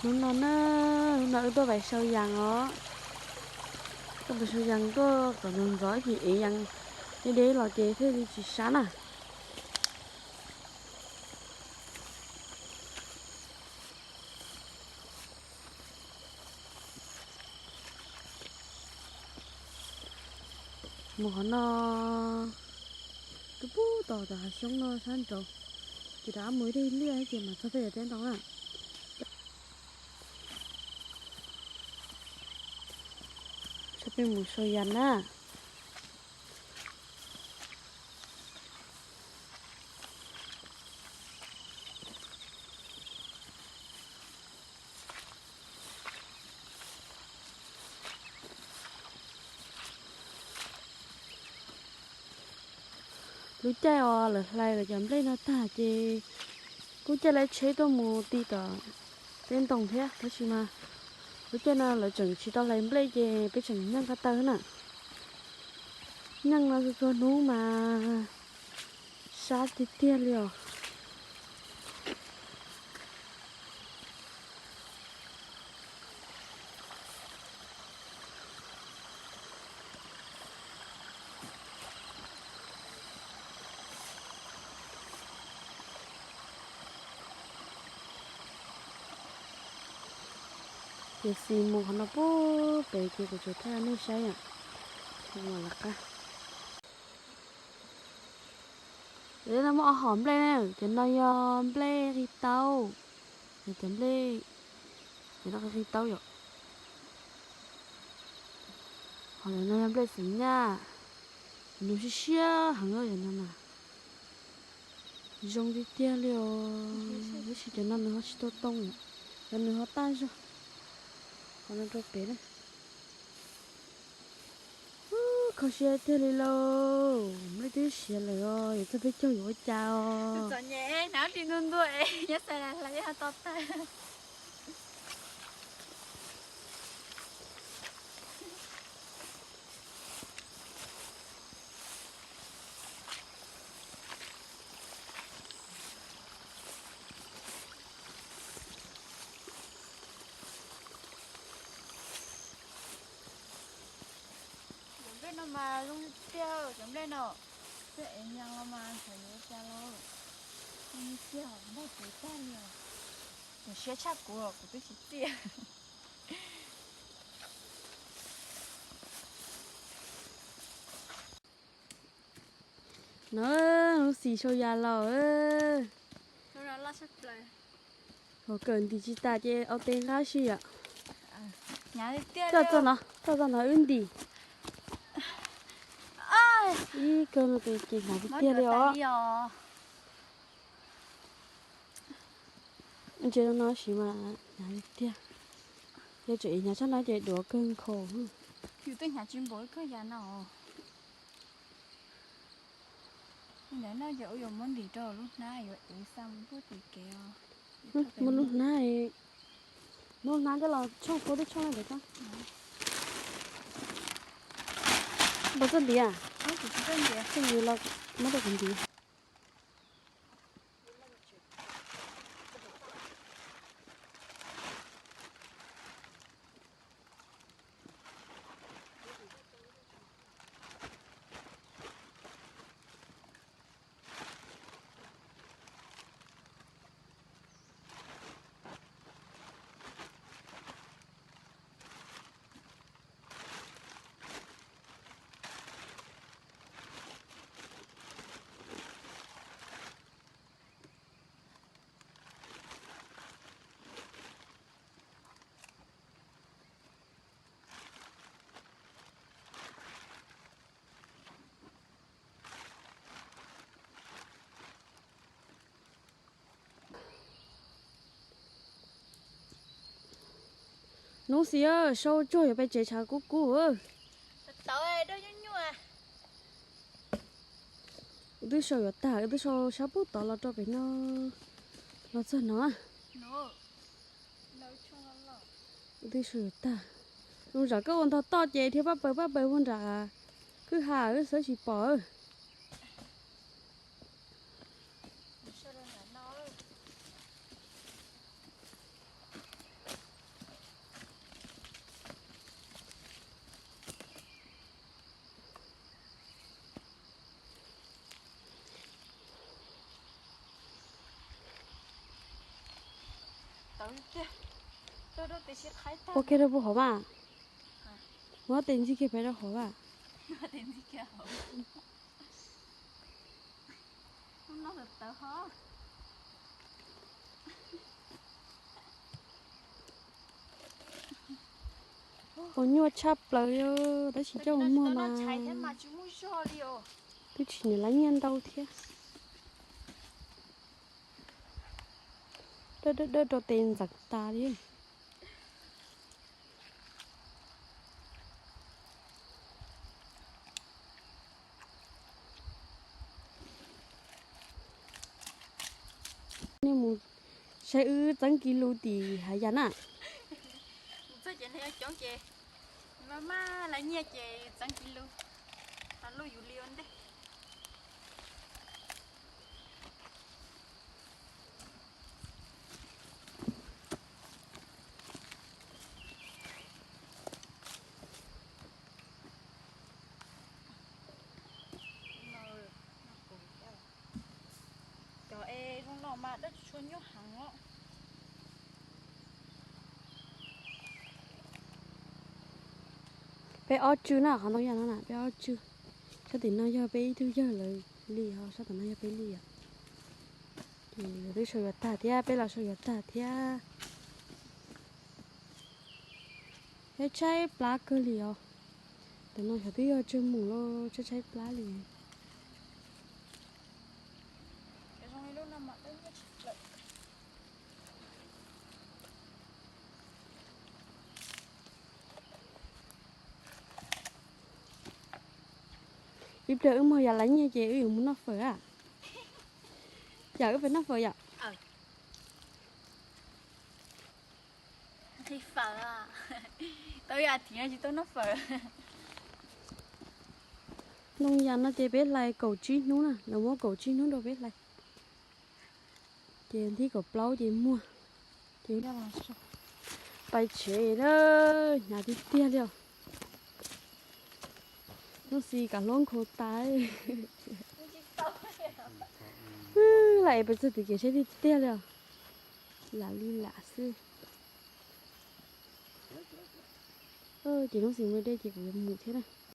Hnub no na, hnub no wb tuaj pais sau yas os. Tuaj pais sau yas tuaj kom ntxov ntxov ces ev yas deb deb los ces thiaj li tsis sab na. Mus qhov no, twb pub tos cov hav xyoob no sab nraud, ces rov qab mus ib daim liaj ces mam txog peb cov teb ntoo na. Tso peb mus sau yas na. Lub caij uas lawv hlais lawv cov nplej no tag ces kuj caij lawv tsheb tuaj mus ti tom teb ntoo thiab, tab sis mas lub caij no lawv tseem tsis tau hlais nplej ces peb tseem nyeej ko taw na. Nyeej no txhua txhua hnub mas sab tiag tiag li os. Ces xis mus qhov no pub pem ces kuv tsuas thaij nej saib yom. Lawv qab. Cov no muaj ob hom nplej na, cov no yog nplej qis taub, cov nplej, cov no qis taub yom. Ho cov no yog nplej xim nyaj, cov nws siab siab heev cov no na. Zoo tiag tiag li os, tab sis cov no nws ho tsis tau too yom, cov nws ho taj zog. Qhov no rau pem na. Kho siab tiag li lauj, nplej twb siav lawm os, yuav txog peb caug yuav ua cas os. Cov nplej no mas zoo tiag, cov nplej no, peb ev nyas los mas xyov yuav ua cas los. Zoo tiag, npog kuv tag li os. Kuv siab tshaj kuv, kuv twb tsis txiaj. No, hnub xis sau yas los. Hauv kawm ntim tsis tas ces au teb nqab si yom. Coj txog no, coj txog no wb ntim. Ib kawg no ces hnyav tiag tiag li os. Ntsia no siv mas hnyav tiag tiag. Yog tseem hnyav tshaj no ces duav kawg nkaus. Yus twb hnyav tsis npaum ib kawg yas no. Li ntawd no ces ua yuav muab ntim rau lub hnab yuav ev xa mus puag tim kev os. Muab lub hnab, muab lub hnab coj los tshooj puab twb tshooj li ntawd xwb. Puas txawj ntiav? Txawj ntiav los muab rau kuv ntiav. Hnub xis, sau tsuag yuav pais tsev tshav kub kub. Wb twb sau yuav tag, wb twb sau sab pub tod los rau pem no, los txog no. Wb twb sau yuav tag. Zoo tsam koj ua ntog toj ces dhia paj paws paj paws puag nram kwj ha wb xwb tsis pom. Ua kiag rau puag hauv mas. Muab tes ntxig kiag pem rau hauv mas. Ua nyuaj tshaj plaws li, tab sis coj mus muag mas twb tsis nyiam lab nyiaj ntau thiab. Dawb dawb dawb rau tes ntxeev tas li. Nej mus saib wb txeeb kiv lus tim hav yas na. Mus txog ces nws yuav coob ces maj maj lab nyiaj ces txeeb kiv lus, los luj yus li ua ntej. Cov es zoo no mas dawb tsis tshua nyuaj heev os. Peb ob tswv na, qhov ntoo yaj no na peb ob tswv. Sab tim no yog peb ib tug yawg lawv li, ho sab tim no yog peb li os. Ces lawv twb sau yuav tag thiab, peb los sau yuav tag thiab. Tshaib tshaib plab kawg li os. Tam no xyov twb yog tsawg mus lawm, tshaib tshaib plab li. Ib pliag wb muag yam lab nyiaj ces wb yuav mus noj fawm a. Yam wb pem noj fawm yom. Nqhis fawm, tau ib as thiv no tsis tau noj fawm. Ntoo yas no ces peb hlais kaum tsib hnub na, lawv muab kaum tsib hnub rau peb hlais. Ces nthib kaum plaub ces muag. Ces pais tsev na, hnyav tiag tiag li os. Hnub xis kav hluab nkhaus tas. Lam es pes txog tim kev tsheb tiag tiag li os. Lam li lam xwb. Ces hnub xis muaj dej ces kuv yuav mus thiab na.